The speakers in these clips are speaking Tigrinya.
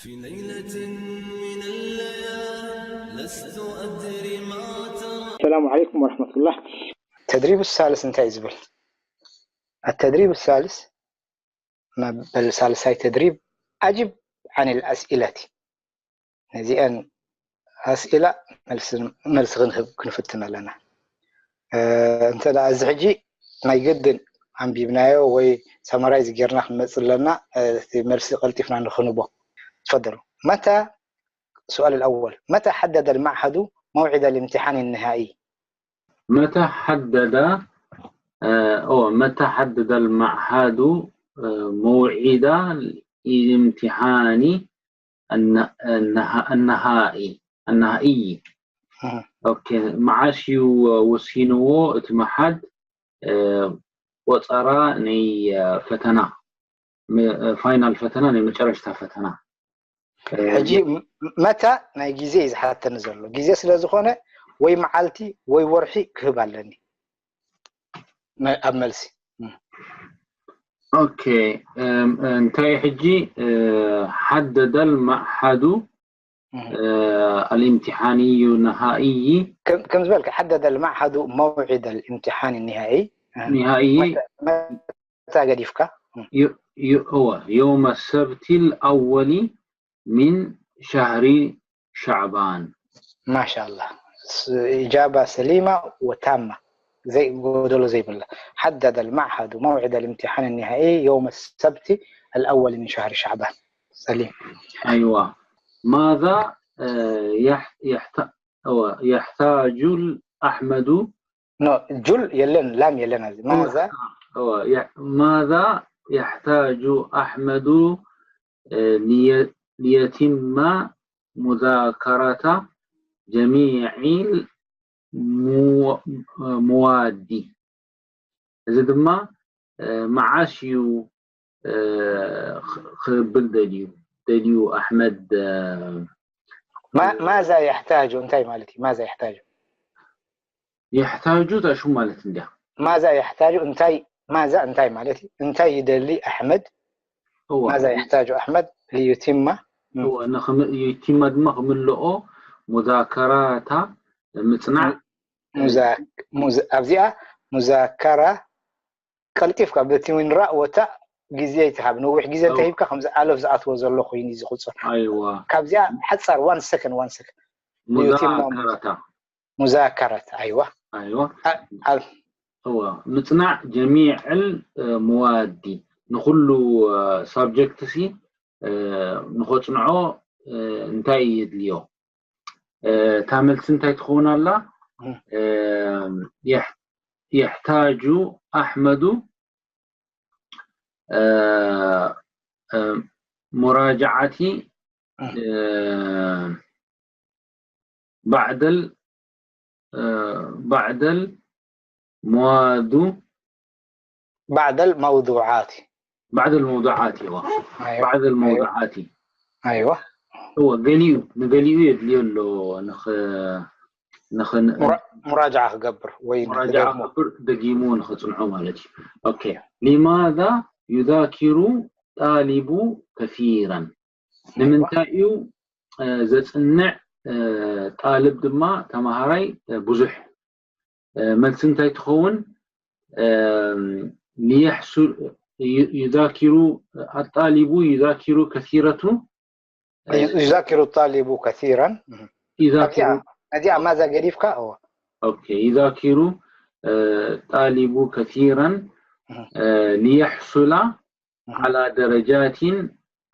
في ليلة من الليالي لست أدري ما ترى. السلام عليكم ورحمة الله. ተድሪብ ሳልስ እንታይ እዩ ዝብል? التدريب الثالث መበል ሳልሳይ ተድሪብ أجب عن الأسئلة። ነዚአን ኣስኢላ መልሲ ክንህብ ክንፍትን ኣለና። እንተ እዚ ሕጂ ናይ ግድን ኣንቢብናዮ ወይ ሳማራይዝ ጌርና ክንመፅ ኣለና። እቲ መልሲ ቀልጢፍና ንክንቦ። تفضلوا. متى، السؤال الأول، متى حدد المعهد موعد الامتحان النهائي؟ متى حدد آه، أو متى حدد المعهد آه، موعد الامتحان الن- النها- النهائي النهائي أوكي معاش يو وسينو اتمحد آه، وترى ني آه، فتنة م- آه، فاينل فتنة ني مجرشتا فتنة ሕጂ መታ ናይ ግዜ እዩ ዝሓተኒ ዘሎ። ግዜ ስለ ዝኾነ ወይ መዓልቲ ወይ ወርሒ ክህብ ኣለኒ ኣብ መልሲ። ኦኬ እንታይ ሕጂ حدد المعهد الامتحاني النهائي ከም ዝበልካ حدد المعهد موعد الامتحان النهائي نهائي መታ ገዲፍካ هو يوم السبت الأول من شهر شعبان ማሻላ ኢጃባ ሰሊማ ወታማ ዘይ ጎደሎ ዘይብላ حدد المعهد موعد الامتحان النهائي يوم السبت الأول من شهر شعبان سليم أيوة ماذا آه، يح- يحت- هو يحتاج أحمد ኖ ጁል የለን ላም የለን ኣብዚ ማዛ هو يح- ماذا يحتاج أحمد آه، لي- ليتم مذاكرة جميع المو- المواد እዚ ድማ መዓስ እዩ ክብል ደልዩ ደልዩ ኣሕመድ ما- ماذا يحتاج እንታይ ማለት እዩ ማዛ يحتاج يحتاج ታሹ ማለት እንዲያ ماذا يحتاج እንታይ ማዛ እንታይ ማለት እዩ እንታይ ይደሊ ኣሕመድ እዋ ماذا يحتاج أحمد ليتم እዋ ንክም- ይቲማ ድማ ክምልኦ ሙዛከራታ ምፅናዕ ሙዛ- ሙዝ- ኣብዚኣ ሙዛከራ ቀልጢፍካ በቲ ምንራእ ወታ ግዜ ይትሃብ ነዊሕ ግዜ እዋ። እንተሂብካ ከምዚ ኣለፍ ዝኣትዎ ዘሎ ኮይኑ እዩ ዝቁፅር ኣይዋ ካብዚኣ ሓፃር one second one second يتم ሙዛከራታ مذاكرة ኣይዋ ኣይዋ ኣብ እዋ ምፅናዕ ጀሚዕል መዋዲ ንኩሉ ሳብጀክት ሲ ንኸፅንዖ እንታይ የድልዮ እታ መልሲ እንታይ ትኸውን ኣላ እም። يح- يحتاج أحمد آه، آه، مراجعة مم. آه، بعض ال- آه، بعض المواد بعض الموضوعات بعض الموضوعات እዋ ኣይዋ بعض الموضوعات ኣይዋ እዋ ገሊኡ ንገሊኡ የድልዮ ኣሎ ንኽ ንኽን ሙራ- ሙራጃዓ ክገብር ወይ مراجعة ንክደግሞ ክገብር ደጊሙ ንኽፅንዖ ማለት እዩ اوكي لماذا يذاكر طالب كثيرا ንምንታይ እዩ እ፣ ዘፅንዕ እ፣ ጣልብ ድማ ተምሃራይ እ፣ ብዙሕ እ፣ መልሲ እንታይ ትኸውን እ፣ ليحصل ي- يذاكر الطالب يذاكر كثيرة يذاكر الطالب كثيرا يذاكر ነዚኣ ማዛ ገዲፍካ እዎ أوكي يذاكر እ፣ طالب كثيرا እ፣ ليحصل على درجات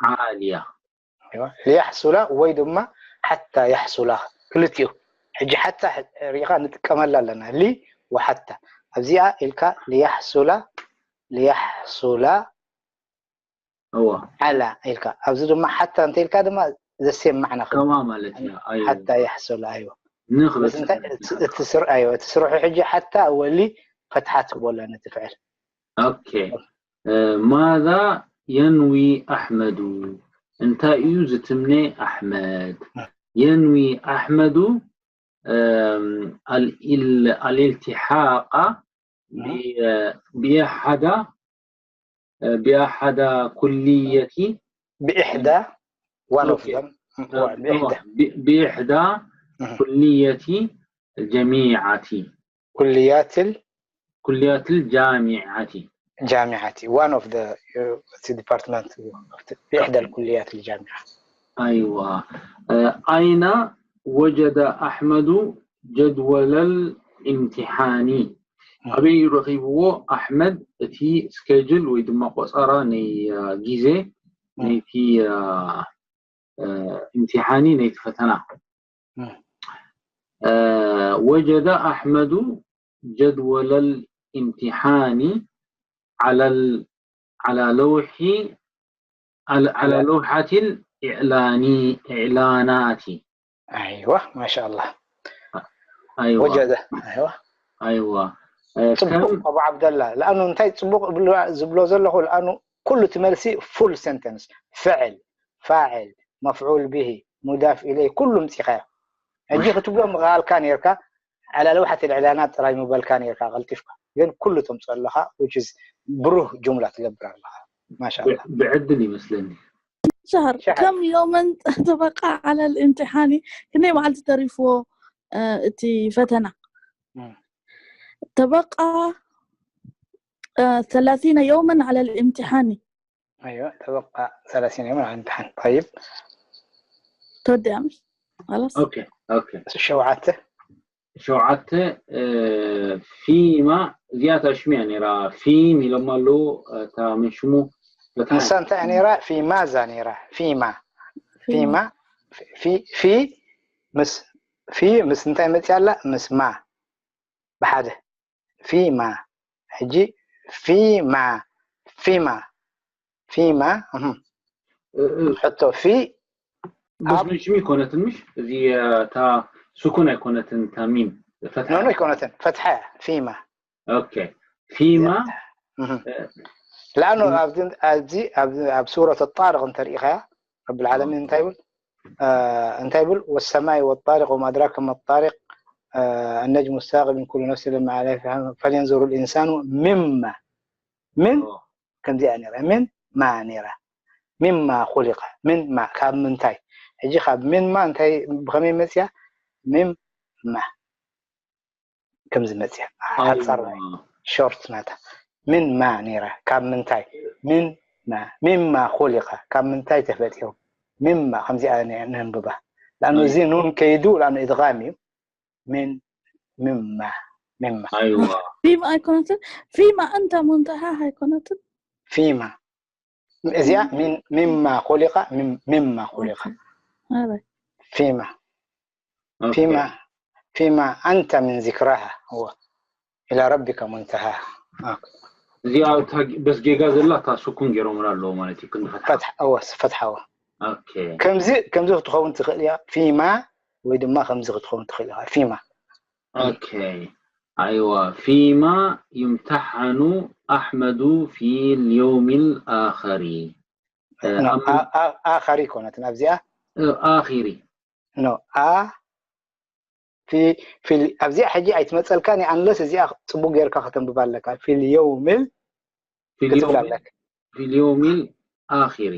عالية ليحصل ወይ ድማ حتى يحصل ክልቲኡ ሕጂ ሓታ ሪኢኻ ንጥቀመላ ኣለና ሊ وحتى ኣብዚኣ ኢልካ ليحصل ليحصل እዋ على ኢልካ ኣብዚ ድማ ሓታ እንተ ኢልካ ድማ ዘሴም ማዕና ክህብ ከማ ማለት እዩ ኣይ ሓታ يحصل ኣይዎ ንኽበ በስ እንታይ እቲ- እቲ ስር ኣይዎ እቲ ስርሑ ሕጂ ሓታ ወሊ ፈትሓ ትቦላ ነቲ ፍዕል ኦኬ እ፣ ማዛ የንዊ ኣሕመዱ እንታይ እዩ ዝትምነ ኣሕመድ የንዊ ኣሕመዱ እም፣ ኣልኢል- ኣልኢልቲሓቃ ብ- ብየሓዳ እ፣ ብየሓዳ ኩልየቲ ብኢሕዳ one of Okay. them ብኢሕዳ ብኢሕዳ ኩልየቲ ጀሚዓቲ ኩልያትል ኩልያትል ጃሚዓቲ ጃሚዓቲ one of the እቲ ዲፓርትመንት ብኢሕዳ ኩልያትል ጃሚዓ ኣይዋ ኣይና ወጀደ ኣሕመዱ ጀድወለል ኢምትሓኒ ኣበይ ረኺብዎ ኣሕመድ እቲ ስኬጅል ወይ ድማ ቆፀራ ናይ ግዜ ናይቲ ኢምትሓኒ ናይቲ ፈተና ወጀደ ኣሕመዱ ጀድወለል ኢምትሓኒ ዓላ ለውሒ ዓላ ለውሓቲል ኢዕላናቲ ኣይዋ ማሻ ኣላ ኣይዋ ወጀደ ኣይዋ ኣይዋ ፅቡቅ ኣቡ ዓብደላ ለኣኑ እንታይ ፅቡቅ ዝብሎ ዘለኹ ለኣኑ ኩሉ እቲ መልሲ ፉል ሰንተንስ ፍዕል ፋዕል መፍዑል ብሂ ሙዳፍ ኢለይ ኩሉ ምፂኻዮ ሕጂ ክትብሎ ምኽኣልካ ነርካ ዓላ ለውሓት ልዕላናት ጥራይ ምበልካ ነርካ ቀልጢፍካ ግን ኩሉ ተምፅኦ ኣለኻ ብሩህ ጁምላ ትገብር ኣለኻ ማሻ ብዕድል ይመስለኒ شهر كم يوما تبقى على الامتحان ክንደይ መዓልቲ ተሪፍዎ እቲ ፈተና تبقى ثلاثين يوما على الامتحان ايوه تبقى ثلاثين يوما على الامتحان طيب ተወዲኣ مش خلاص okay okay ሸውዓተ ሸውዓተ ፊማ እዚኣታ ሽሚያ ነራ ፊም ኢሎም ኣለዉ እታ ምን ሽሙ ንሳ እንታይ ነራ ፊማዛ ነራ ፊማ ፊማ ፊ ፊ ምስ ፊ ምስ እንታይ መፅያ ኣላ ምስ ማ ብሓደ ፊማ ሕጂ ፊማ ፊማ ፊማ ሕቶ ፊ بس من شمي كونتن مش زي تا سكون كونتن تاميم فتحة نو نو كونتن فتحة فيما اوكي فيما لانه ابزي ابزي اب سوره الطارق انت ريخا رب العالمين انت يقول آه انت يقول والسماء والطارق وما ادراك ما الطارق آه النجم الثاقب إن كل نفس لما عليها فلينظر الانسان مما من ከምዚኣ ነራ ምን ማ ነራ ምማ ኹሊቐ ምን ማ ካብ ምንታይ ሕጂ ካብ ምን ማ እንታይ ብኸመይ መፅያ ምን ማ ከምዚ መፅያ ሓፃር ሾርት ናታ ምን ማ ነራ ካብ ምንታይ ምን ማ ምማ ኹሊቐ ካብ ምንታይ ተፈጢሩ ምማ ከምዚኣ ነንብባ ላኑ እዚ ኑን ከይዱ ላኑ ኢድጋም እዩ ምን ምማ ምማ ኣይዋ ፊማ ኣይኮነትን ፊማ እንተ ሙንተሃ ኣይኮነትን ፊማ እዚኣ ሚማ ኮሊቃ ሚማ ኮሊቃ ፊማ ፊማ ፊማ ኣንተ ምን ዚክራሃ እወ ኢላ ረቢከ ሙንተሃ እዚኣ በስ ጌጋ ዘላ እታ ስኩን ገይሮምላ ኣለዎ ማለት እዩ ክንዲ ፈትሓ ፈትሓ እወ ፈትሓ እወ ኦኬ ከምዚ ከምዚ ክትኸውን ትኽእል እያ ፊማ ወይ ድማ ከምዚ ክትኸውን ትኽእል ኢኻ ፊማ ኦኬ ኣይዋ ፊማ ዩምተሓኑ ኣሕመዱ ፊ ልየውም ልኣኸሪ ኣኸሪ ኮነት ኣብዚኣ ኣኺሪ ኖ ኣ ኣብዚኣ ሕጂ ኣይትመፀልካን እያ ኣንለስ እዚኣ ፅቡቅ ጌርካ ከተንብባ ኣለካ ፊ ልየውም ክትብል ኣለካ ፊ ልየውም ልኣኺሪ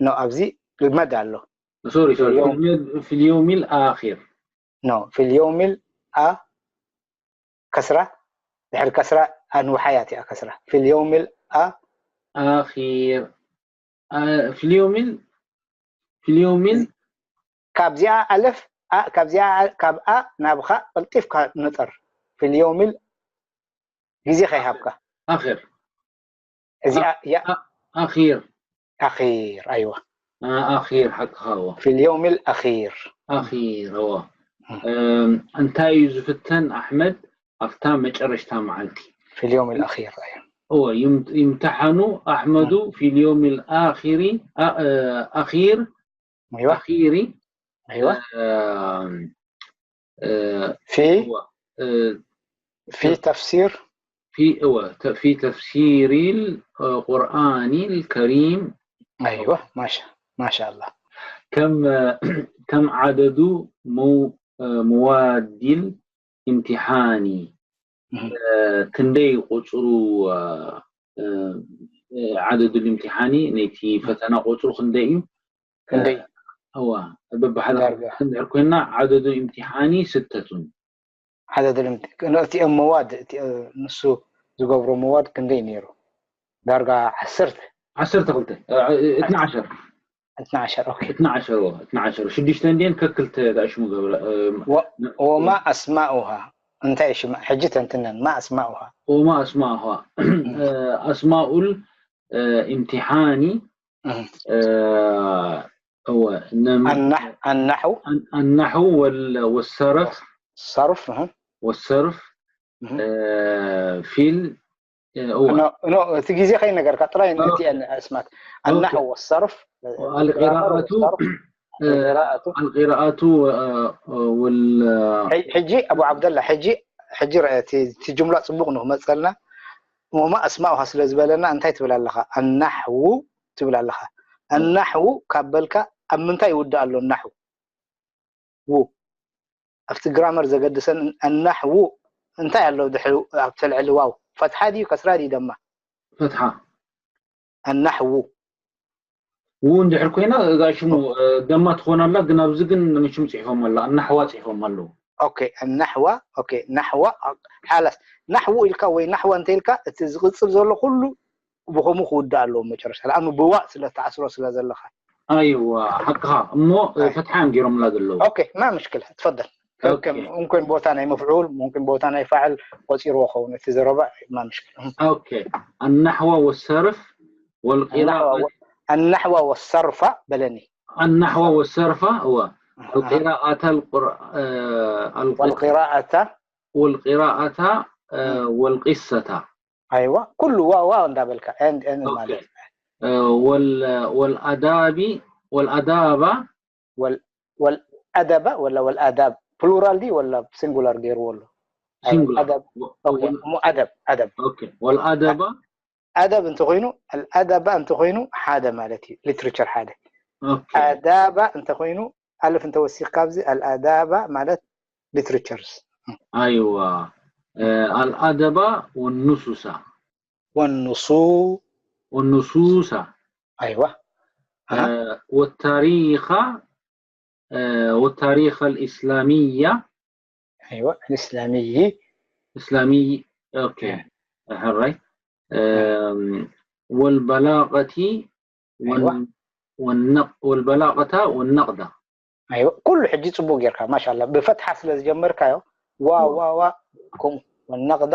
ኖ ኣብዚ ልመድ ኣሎ ሶሪ ሶሪ ፊ ልየውም ልኣኺር ኖ ፊ ልየውም ልኣ ከስራ ድሕሪ ከስራ ኣንውሓያ እቲኣ ከስራ ፊ ልየውም ልኣ ኣኺር ፊ ልየውም ፊ ልየውም ካብዚኣ ኣለፍ ኣ ካብዚኣ ካብ ኣ ናብ ኻ ቀልጢፍካ ንጠር ፊ ልየውም ግዜ ከይሃብካ ኣኺር እዚኣ እያ ኣኺር ኣኺር ኣይዋ ኣኺር ሓቅኻ እዎ ፊ ልየውም ልኣኺር ኣኺር እዎ እንታይ እዩ ዝፍተን ኣሕመድ ኣብታ መጨረሽታ መዓልቲ ፊ ልየውም ልኣኺር ኣዩ እዎ ይምተሓኑ ኣሕመዱ ፊ ልየውም ልኣኺሪ ኣኺር ኣይዋ ኣኺሪ ኣይዋ እ፣ ፊ እወ፣ እ፣ ፊ ተፍሲር في እወ፣ ተ- في تفسير القرآن الكريم ኣይዋ ማሻ ማሻ ኣላ كم كم عدد مو- مواد الامتحان እህ። እ፣ ክንደይ ቁፅሩ እ፣ እ፣ عدد الامتحان ነቲ ፈተና ቁፅሩ ክንደይ እዩ? ክንደይ እዋ በብሓደ ዳርጋ። ክንድሕር ኮይና ዓደዱ ኢምቲሓኒ ስተቱን ሓደ ድልምቲ እቲኦም መዋድ እቲ ንሱ ዝገብሮ መዋድ ክንደይ ነይሩ? ዳርጋ ዓሰርተ ዓሰርተ ክልተ እትና ዓሸር እትና ዓሸር ኦኬ እትና ዓሸር እዋ እትና ዓሸር ሽዱሽተ እንዲን ከክልተ ዳሽሙ ገብረ ወማ ኣስማኡሃ እንታይ ሽማ ሕጂ ተንትነን ማ ኣስማኡሃ ወማ ኣስማኡሃ ኣስማኡል ኢምቲሓኒ እወ ኣናሕው ኣናሕው ወሰርፍ ሰርፍ ወሰርፍ ፊል እወ እቲ ግዜ ከይነገርካ ጥራይ ነቲአን ኣስማት ኣናሕው ወሰርፍ القراءة القراءة وال ሕጂ ኣቡ ዓብደላ ሕጂ ሕጂ እቲ ጅምላ ፅቡቅ ንክመፀልና ወማ ኣስማኡሃ ስለ ዝበለና እንታይ ትብል ኣለካ ኣናሕው ትብል ኣለካ ኣናሕው ካብ በልካ ኣብ ምንታይ ይውዳእ ኣሎ ናሕው ው ኣብቲ ግራመር ዘገድሰን ኣናሕው እንታይ ኣሎ ድሕሪ ኣብቲ ልዕሊ ዋው ፈትሓ ድዩ ከስራ ድዩ ደማ ፈትሓ ኣናሕው ው እንድሕር ኮይና እዛ ሽሙ ደማ ትኾን ኣላ ግን ኣብዚ ግን ምሽም ፅሒፎም ኣላ ኣናሕዋ ፅሒፎም ኣለዉ ኦኬ ኣናሕዋ ኦኬ ናሕዋ ሓላስ ናሕው ኢልካ ወይ ናሕዋ እንተ ኢልካ እቲ ዝቕፅል ዘሎ ኩሉ ብኸምኡ ክውዳእ ኣለዎ መጨረሻ ለኣኑ ብዋእ ስለ ተኣስሮ ስለ ዘለካ ኣይዋ ሓቅኻ እሞ ፈትሓ እዮም ገይሮምላ ዘለዉ ኦኬ ማ ምሽክል ትፈደል ممكن ቦታ ናይ መፍዑል ممكن ቦታ ናይ ፋዕል ቆፂርዎ ኸውን እቲ ዘረባ ማ ምሽክል ኦኬ النحو والصرف والقراءة النحو والصرف በለኒ النحو والصرف هو القراءة القر والقراءة والقراءة والقصة ኣይዋ ኩሉ ዋው ዋው እንዳበልካ ኤንድ ኤንድ ማለት ወል ወልኣዳቢ ወልኣዳባ ወል ወልኣደበ ወላ ወልኣዳብ ፕሉራል ዲ ወላ ሲንጉላር ገይርዎ ኣሎ ሲንጉላር ኣደብ ኦኬ እሞ ኣደብ ኣደብ ኦኬ ወልኣደባ ኣደብ እንተኮይኑ ኣልኣደባ እንተኮይኑ ሓደ ማለት እዩ ሊትሬቸር ሓደ ኦኬ ኣዳባ እንተኮይኑ ኣልፍ እንተወሲኽካ ኣብዚ ኣልኣዳባ ማለት ሊትሬቸርስ ኣይዋ ኣልኣደባ ወኑሱሳ ወኑሱ ወኑሱሳ ኣይዋ ወታሪኻ ወታሪኻ ልእስላሚያ ኣይዋ ልእስላሚይ እስላሚይ ኦኬ ሕራይ ወልበላቀቲ ወልበላቀታ ወነቅዳ ኣይዋ ኩሉ ሕጂ ፅቡቅ ጌርካ ማሻላ ብፈትሓ ስለ ዝጀመርካዮ ዋ ዋ ዋ ከምኡ ወነቅዳ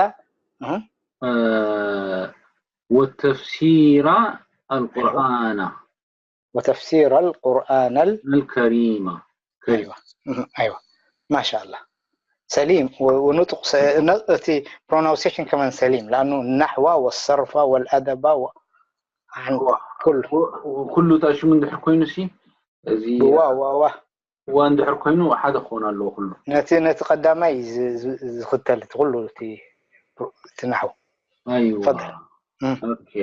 ወተፍሲራ ኣልቁርኣና وتفسير القرآن الكريم أيوة أيوة ما شاء الله سليم ونطق እቲ pronunciation كمان سليم لأنه النحو والصرف والأدب و... عن كل ኩሉ ታሽሙ እንድሕር ኮይኑ ሲ እዚ ዋ ዋ ዋ ዋ እንድሕር ኮይኑ ሓደ ክኸውን ኣለዎ ኩሉ ነቲ ነቲ ቀዳማይ ዝኽተል እቲ ኩሉ እቲ ናሕው ኣይዋ ፈድል ኦኬ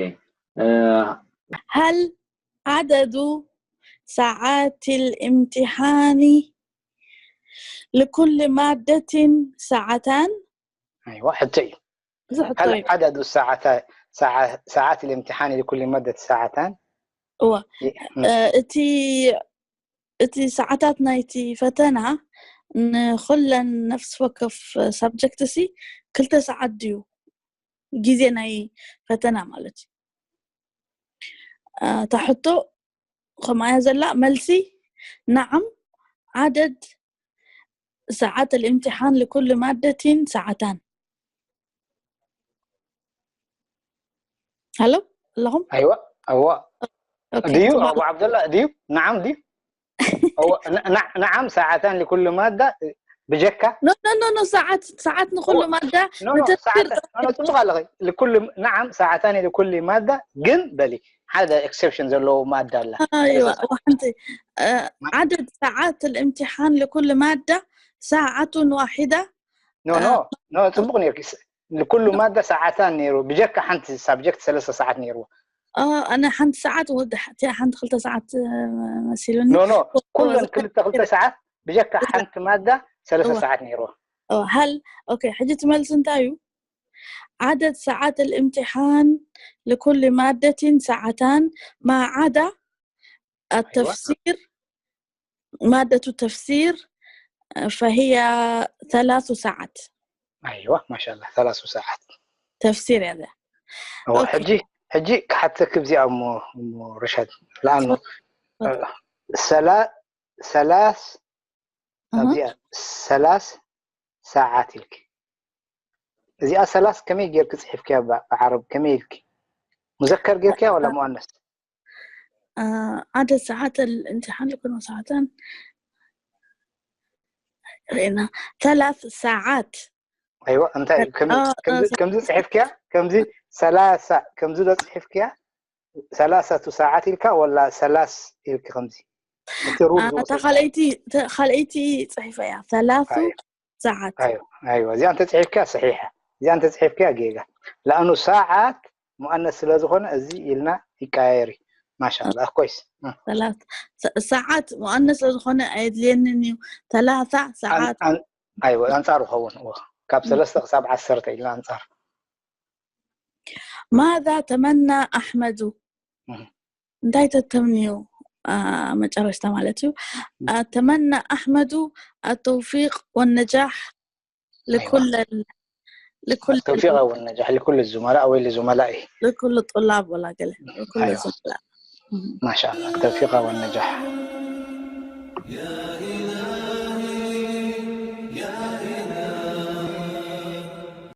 هل عدد ساعات الامتحان لكل مادة ساعتان؟ أيوة حتى ብዙሕ هل عدد الساعات ساعة ساعات الامتحان لكل مادة ساعتان؟ እዋ እቲ እቲ ሰዓታት ናይቲ ፈተና ንኩለን ነፍሲ ወከፍ ሳብጀክት ሲ ክልተ ሰዓት ድዩ ግዜ ናይ ፈተና ማለት እዩ እታ ሕቶ ከምኣያ ዘላ መልሲ نعم عدد ساعات الامتحان لكل مادة ساعتان هلو اللهم أيوة أيوة ድዩ ኣቡ ዓብደላ ድዩ نعم ድዩ نعم ساعتان لكل مادة ብጀካ ኖ ኖ ኖ ሰዓት ሰዓት ንኩሉ ማዳ ጽቡቅ ኣለኺ لكل نعم ساعتان لكل مادة ግን በሊ ሓደ exception ዘለዎ ማዳ ኣላ ኣይዋ ሓንቲ عدد ساعات الامتحان لكل مادة ساعة واحدة ኖ ኖ ኖ ጽቡቅ ነርኪ ንኩሉ ማዳ ሰዓታን ነይሩ ብጀካ ሓንቲ ሳብጀክት ሰለስተ ሰዓት ነይርዎ ኣነ ሓንቲ ሰዓት ወደ እቲኣ ሓንቲ ክልተ ሰዓት መሲሉኒ ኖ ኖ ኩለን ክልተ ክልተ ሰዓት ብጀካ ሓንቲ ማዳ ሰለስተ ሰዓት ነይርዎ هل أوكي ሕጂ ትመልስ እንታይ እዩ عدد ساعات الامتحان لكل مادة ساعتان ما عدا التفسير مادة التفسير، فهي ثلاث ساعات. أيوة، ما شاء الله، ثلاث ساعات. تفسير هذا. هو حجي حجي كحتى كبزي أمو أمو رشد، لأنه سلا ثلاث أبزي ثلاث ساعات لك. እዚኣ ሰላስ ከመይ ጌርክ ጽሒፍክያ ብዓረብ? ከመይ ኢልክ? ሙዘከር ጌርክያ ወላ ሙኣነስ? ሓደ ሰዓት እንተ ሓንልኩ ነው ሰዓተን ርኢና ثلاث ساعات. ኣይዋ እንታይ ከምዚ ጽሒፍክያ? ከምዚ ሰላሳ ከምዚ ዶ ጽሒፍክያ? ሰላሳ ቱ ሰዓት ኢልካ ወላ ሰላስ ኢልክ? ከምዚ እቲ ሩብ ካልኣይቲ ጽሒፈ እያ ሰላሱ ሰዓት። ኣይዋ እዚኣ እንተ ጽሒፍካ ሰሒሐ፣ እዚኣ እንተ ጽሒፍካ ጌጋ። ለኣኑ ሰዓት ሙኣነስ ስለ ዝኾነ እዚ ኢልና ይቀያየር እዩ። ማሻላ ኮይስ ሰዓት ሙኣነስ ስለ ዝኾነ ኣየድልየንን እዩ። ተላታ ሰዓት ኣይወ ኣንጻር ይኸውን። ካብ ሰለስተ ክሳብ ዓሰርተ ኢልና ኣንጻር። ماذا تمنى أحمد؟ እንታይ ተተምንዩ? መጨረሽታ ማለት እዩ። أتمنى أحمد التوفيق والنجاح لكل لكل التوفيق والنجاح لكل الزملاء ولزملائه لكل الطلاب ولا قال لكل الزملاء. ما شاء الله، التوفيق والنجاح.